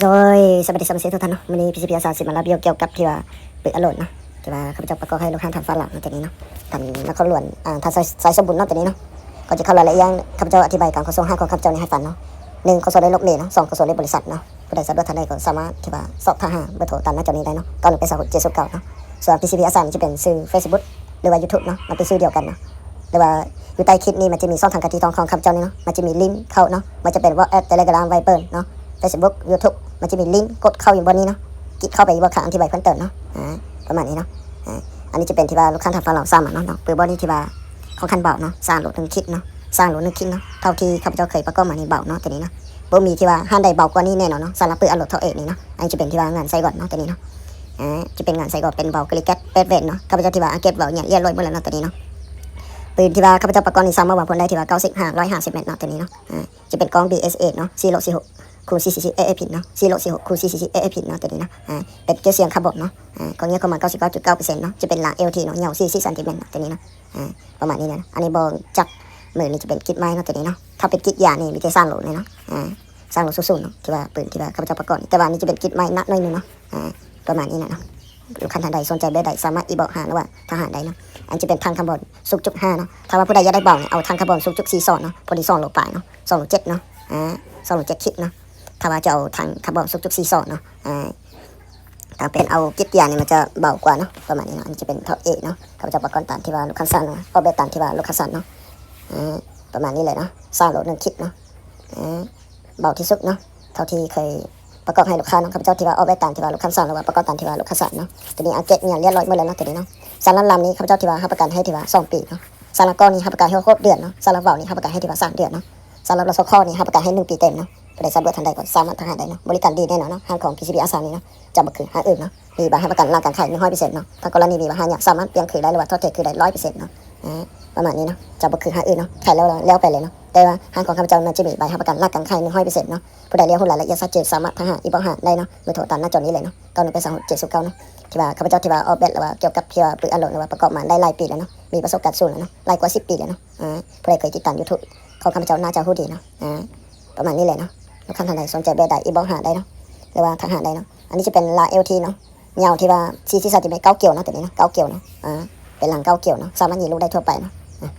ໂດຍ ສະບາຍດີສະມາຊິກທຸກທ່ານເນາະ. ມື້ນີ້ ພີຊີພີ ອາສາ ຊິມາລາວວິດີໂອກ່ຽວກັບທີ່ວ່າປືນອາໂຫຼດເນາະ ທີ່ວ່າຂ້າພະເຈົ້າປະກອບໃຫ້ລູກຄ້າທ່ານຟ້າຫຼາງເນາະ ຕອນນີ້ເນາະ ທ່ານນະຄອນຫຼວງ ອາ ທ່ານໄຊ ໄຊສົມບູນເນາະ ຕອນນີ້ເນາະ. ກ່ອນຈະເຂົ້າລາຍລະອຽດ ຂ້າພະເຈົ້າອະທິບາຍການຂົນສົ່ງຫ້າຂອງຂ້າພະເຈົ້ານີ້ໃຫ້ຟັງເນາະ. ໜຶ່ງ ຂົນສົ່ງໂດຍລົດເມເນາະ. ສອງ ຂົນສົ່ງໂດຍບໍລິສັດເນາະ. ຜູ້ໃດສະດວກທາງໃດກໍສາມາດທີ່ວ່າສອບຖາມຫາເບີໂທຕາມໜ້າຈໍນີ້ໄດ້ເນາະ ເກົ້າໜຶ່ງແປດສາມຫົກເຈັດສູນເກົ້າເນາະ. ສ່ວນ ພີຊີພີ ອາສາ ຈະເປັນຊື່ເຟສບຸກ ຫຼືວ່າຢູທູບເນາະ ມັນເປັນຊື່ດຽວກັນເນາະ. ຫຼືວ່າຢູ່ໃຕ້ຄລິບນີ້ມັນຈະມີຊ່ອງທາງການຕິດຕໍ່ຂອງຂ້າພະເຈົ້ານີ້ເນາະ ມັນຈະມີລິ້ງເຂົ້າເນາະ ບໍ່ວ່າຈະເປັນ ວັອດແອັບ ເຕເລກຣາມ ໄວເບີເນາະ ເຟສບຸກ ຢູທູບ ມັນຈະມີລິ້ງ ກົດເຂົ້າຢູ່ບ່ອນນີ້ເນາະ ຄລິກເຂົ້າໄປຢູ່ບ່ອນຂ້າງອະທິບາຍເພີ່ມເຕີມເນາະ ອາ ປະມານນີ້ເນາະ. ອາ ອັນນີ້ຈະເປັນທີ່ວ່າລູກຄ້າທ່ານຟ້າຫຼາງສາມາດເນາະ ເນາະ ເປີນບ່ອນນີ້ທີ່ວ່າຂ້ອງທ່ານເບົາເນາະ ສ້າງໂຫຼດໜຶ່ງຄລິບເນາະ ສ້າງໂຫຼດໜຶ່ງຄລິບເນາະ ເທົ່າທີ່ຂ້າພະເຈົ້າເຄີຍປະກອບມານີ້ເບົາເນາະ ໂຕນີ້ເນາະ ບໍ່ມີທີ່ວ່າຮ້ານໃດເບົາກວ່ານີ້ແນ່ນອນເນາະ ສຳລັບປືນອາໂຫຼດເທົ່າເອງນີ້ເນາະ. ອັນນີ້ຈະເປັນທີ່ວ່າງານໃສ່ກ່ອນເນາະ ໂຕນີ້ເນາະ ອາ ຈະເປັນງານໃສ່ກ່ອນ ເປັນເບົາກຣີແກັດ ແປດເວັດເນາະ. ຂ້າພະເຈົ້າທີ່ວ່າເກັບເບົາຫຍັງລຽບຮ້ອຍໝົດແລ້ວເນາະ ໂຕນີ້ເນາະ. ປືນທີ່ວ່າຂ້າພະເຈົ້າປະກອບນີ້ ສາມາດວາງພົນໄດ້ທີ່ວ່າ ເກົ້າສິບຫາ ຮ້ອຍຫ້າສິບແມັດເນາະ ໂຕນີ້ເນາະ. ອາ ຈະເປັນກ້ອງ ບີເອັສເອເນາະ ສີ່ໂລສີ່ຫົກ ຄູນສີ່ສິບສີ່ ເອເອພີເນາະ ສີ່ໂລສີ່ຫົກ ຄູນສີ່ສິບສີ່ ເອເອພີເນາະ ໂຕນີ້ເນາະ. ອາ ເປັນເກັບສຽງຄາບອນເນາະ ອາ ກໍເງີຍກວ່າເກົ້າສິບເກົ້າຈຸດເກົ້າເປີເຊັນເນາະ ຈະເປັນລາງເອລທີເນາະ ຍາວສີ່ສິບຊັງຕີແມັດເນາະ ໂຕນີ້ເນາະ. ອາ ປະມານນີ້ແຫຼະເນາະ. ອັນນີ້ເບິ່ງຈາກມືນີ້ຈະເປັນຄລິບໃໝ່ເນາະ ໂຕນີ້ເນາະ. ຖ້າເປັນຄລິບຢານີ້ມີແຕ່ສ້າງໂຫຼດເລີຍເນາະ ອາ ສ້າງໂຫຼດສູງໆເນາະ ທີ່ວ່າປືນທີ່ວ່າຂ້າພະເຈົ້າປະກອບ ແຕ່ວ່ານີ້ຈະເປັນຄລິບໃໝ່ໜັກໜ້ອຍໜຶ່ງເນາະ. ອາ ປະມານນີ້ແຫຼະເນາະ. ລູກຄ້າທ່ານໃດສົນໃຈແບບໃດ ສາມາດອິນບັອກຫາ ຫຼືວ່າທັກຫາໄດ້ເນາະ. ອັນຈະເປັນຖັງຄາບອນສູງຈຸດຫ້າເນາະ. ຖ້າວ່າຜູ້ໃດຢາກໄດ້ເບົານີ້ ເອົາຖັງຄາບອນສູງຈຸດສີ່ຊ້ອນເນາະ ພໍດີສອງໂລປາຍເນາະ ສອງໂລເຈັດເນາະ ອາ ສອງໂລເຈັດຂີດເນາະ. ຖ້າວ່າຈະເອົາຖັງຄາບອນສູງຈຸດສີ່ຊ້ອນເນາະ ອາ ຖ້າເປັນເອົາກິດຢານີ້ມັນຈະເບົາກວ່າເນາະ ປະມານນີ້ເນາະ. ອັນນີ້ຈະເປັນເທົ່າເອເນາະ ຂ້າພະເຈົ້າປະກອບຕາມທີ່ວ່າລູກຄ້າສ້າງເນາະ ອອກແບບຕາມທີ່ວ່າລູກຄ້າສ້າງເນາະ ອາ ປະມານນີ້ເລີຍເນາະ. ສ້າງໂຫຼດໜຶ່ງຄລິບເນາະ ອາ ເບົາທີ່ສຸດເນາະ ເທົ່າທີ່ເຄີຍປະກອບໃຫ້ລູກຄ້າເນາະ. ຂ້າພະເຈົ້າທີ່ວ່າອອກແບບຕາມທີ່ວ່າລູກຄ້າສ້າງ ຫຼືວ່າປະກອບຕາມທີ່ວ່າລູກຄ້າສ້າງເນາະ. ໂຕນີ້ອາເກັບຫຍັງລຽບຮ້ອຍໝົດແລ້ວເນາະ ໂຕນີ້ເນາະ. ສຳລັບລຳນີ້ຂ້າພະເຈົ້າທີ່ວ່າຮັບປະກັນໃຫ້ທີ່ວ່າສອງປີເນາະ. ສຳລັບກ້ອງນີ້ຮັບປະກັນໃຫ້ຫົກເດືອນເນາະ. ສຳລັບເບົານີ້ຮັບປະກັນໃຫ້ທີ່ວ່າສາມເດືອນເນາະ. ສຳລັບລົດສອງລໍ້ນີ້ຮັບປະກັນໃຫ້ໜຶ່ງປີເຕັມເນາະ. ຜູ້ໃດສະດວກທາງໃດກໍສາມາດທັກຫາໄດ້ເນາະ ບໍລິການດີແນ່ນອນເນາະ. ຮ້ານຂອງ ພີຊີພີ ອາສາ ນີ້ເນາະ ຈະບໍ່ຄືຮ້ານອື່ນເນາະ ມີໃບຮັບປະກັນຫຼັກການຂາຍໜຶ່ງຮ້ອຍເປີເຊັນເນາະ. ຖ້າກໍລະນີມີບັນຫາຫຍັງສາມາດປ່ຽນຄືນໄດ້ ຫຼືວ່າຖອດແທຄືໄດ້ຮ້ອຍເປີເຊັນເນາະ ອາ ປະມານນີ້ເນາະ. ຈະບໍ່ຄືຮ້ານອື່ນເນາະ ຂາຍແລ້ວແລ້ວໄປເລີຍເນາະ. ແຕ່ວ່າຮ້ານຂອງຂ້າພະເຈົ້າມັນຈະມີໃບຮັບປະກັນຫຼັກການຂາຍໜຶ່ງຮ້ອຍເປີເຊັນເນາະ. ຜູ້ໃດຢາກຮູ້ລາຍລະອຽດຊັດເຈນ ສາມາດທັກຫາອິນບັອກຫາໄດ້ເນາະ ເບີໂທຕາມໜ້າຈໍນີ້ເລີຍເນາະ ເກົ້າໜຶ່ງແປດສາມຫົກເຈັດສູນເກົ້າເນາະ. ທີ່ວ່າຂ້າພະເຈົ້າທີ່ວ່າອອກແບບ ຫຼືວ່າກ່ຽວກັບທີ່ວ່າປືນອາໂຫຼດ ຫຼືວ່າປະກອບມາໄດ້ຫຼາຍປີແລ້ວເນາະ ມີປະສົບການສູງແລ້ວເນາະ ຫຼາຍກວ່າສິບປີແລ້ວເນາະ. ອາ ຜູ້ໃດເຄີຍຕິດຕາມຢູທູບຂອງຂ້າພະເຈົ້າໜ້າຈະຮູ້ດີເນາະ ອາ ປະມານນີ້ແຫຼະເນາະ. ລູກຄ້າທ່ານໃດສົນໃຈແບບໃດອິນບັອກຫາໄດ້ເນາະ ຫຼືວ່າທັກຫາໄດ້ເນາະ. ອັນນີ້ຈະເປັນລາງເອລທີເນາະ ຍາວທີ່ວ່າສີ່ສິບຊັງຕີແມັດ ເກົ້າກຽວເນາະ ໂຕນີ້ເນາະ ເກົ້າກຽວເນາະ ອາ ເປັນລາງເກົ້າກຽວເນາະ ສາມາດຍິງລູກໄດ້ທົ່ວໄປເນາະ ອາ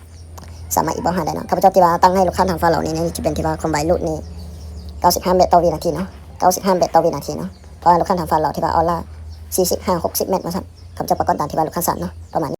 ສາມາດອິນບັອກຫາໄດ້ເນາະ. ຂ້າພະເຈົ້າທີ່ວ່າຕັ້ງໃຫ້ລູກຄ້າທາງຝັ່ງລາວນີ້ ນີ້ຈະເປັນທີ່ວ່າຄວາມໄວລູກນີ້ ເກົ້າສິບຫ້າແມັດຕໍ່ວິນາທີເນາະ ເກົ້າສິບຫ້າແມັດຕໍ່ວິນາທີເນາະ. ເພາະວ່າລູກຄ້າທາງຝັ່ງລາວທີ່ວ່າອອນລານ ສີ່ສິບຫ້າ ຫົກສິບແມັດວ່າຊັ້ນ ຂ້າພະເຈົ້າປະກອບຕາມທີ່ວ່າລູກຄ້າສັ່ງເນາະ ປະມານ